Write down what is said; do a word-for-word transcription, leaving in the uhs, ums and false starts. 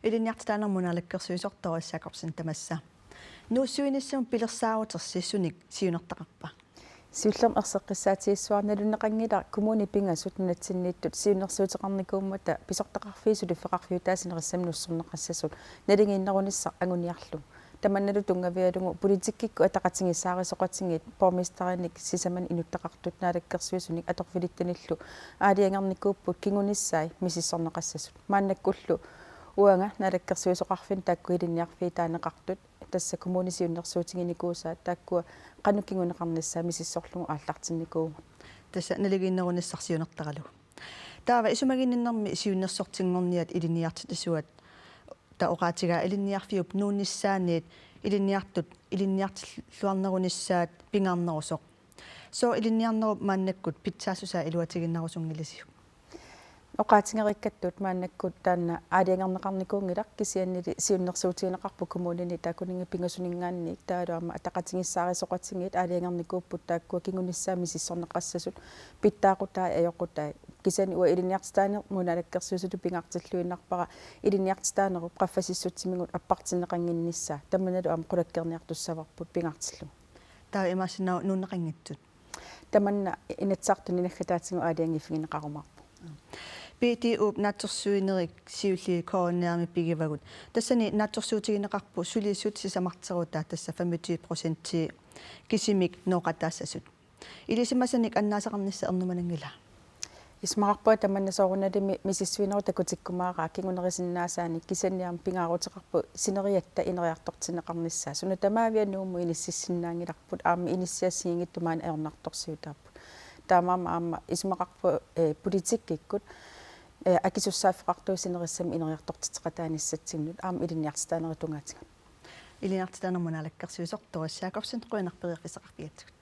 Ilinniartitaanermut naalakkersuisoq Doris Jakobsen tamassa. Nuussuinissamut pilersaarutersi sunik siunertaqarpa? Siullermik erseqqissaatigissuara. Nalunneqanngilaq kommunit pingasut nunatsinniittut siunnersuuteqarnikuummata pisortaqarfiit suliffeqarfiutaat sinerissami nuussorneqassasut naligiinnerunissaq anguniarlugu. Tamannalu tunngavigalugu politikkikkut ataqatigiissaarisoqatigiit borgmesterinik sisamanik inuttaqartut naalakkersuisunik atorfilittunillu aalajangernikuupput kingunissaat misissorneqassasut. Maannakkullu uanga naalakkersuisoqarfinni taakku ilinniarfiit taaneqartut, tassa kommunit siunnersuutiginikuusaat taakkua qanoq kinguneqarnissaat misissorlugu aallartinnikuuvugut. Tassa naligiinnerunissaq siunertaralugu. Taava isumaginninnermi siunnersortinngorniat ilinniartitasuat, taava oqaatigaa ilinniarfiup nuunnissaaniit ilinniartut ilinniartilluarnerunissaat pingaarnerusoq. Sooq ilinniarnerup maannakkut pitsaassusaa iluatiginnarusunngilisiuk? Oqaatigereerikkattut maannakkut taanna aalajangerneqarnikuunngilaq, kisiannili siunnersuutigineqarpoq kommunini taakkunannga pingasuninngaanniit, taavalu aamma ataqatigiissaarisoqatigiit aalajangernikuupput taakkua kingunissaat misissorneqassasut pitsaaqutai ajoqutai. Kisianni uanga ilinniartitaanermut naalakkersuisutut pingaartilluinnarpara ilinniartitaanerup qaffasissutsimigut appartinneqannginnissaa, tamannalu aamma qulakkeerniartussavarput pingaartillugu. Taava imaassinnaavoq nuunneqanngitsut? Tamanna Inatsisartuni naggataatigut aalajangiiffigineqarumaarpoq. B D U-p naatsorsuinerit siulliit K N R-imik pigivagut. Tassani naatsorsuutigineqarput sulisut sisamarteruta, tassa femogtyve procent kisimik nooqataassasut. Ilisimasanik annaasaqarnissaq ernumananngilaa? Isumaqarpunga tamanna soorunalimi misissuinerup takutikkumaaraat kingunerisinnaasaanik, kisianni aamma pingaaruteqarpoq sineriatta ineriartortinneqarnissaa. Suna tamaavia Nuummut inississinnaanngilarput, aamma inissiat assigiinngitsut maani ajornartorsiutaapput. Taamaammat aamma isumaqarpunga, eh, politikkikkut, eh, akisussaaffeqartuup sinerissami ineriartortitseqataanissatsinnut aamma ilinniartitaanerup tungaatigut. Ilinniartitaanermut naalakkersuisoq Doris Jakobsen, qujanaq periarfissaqarfigatsigut.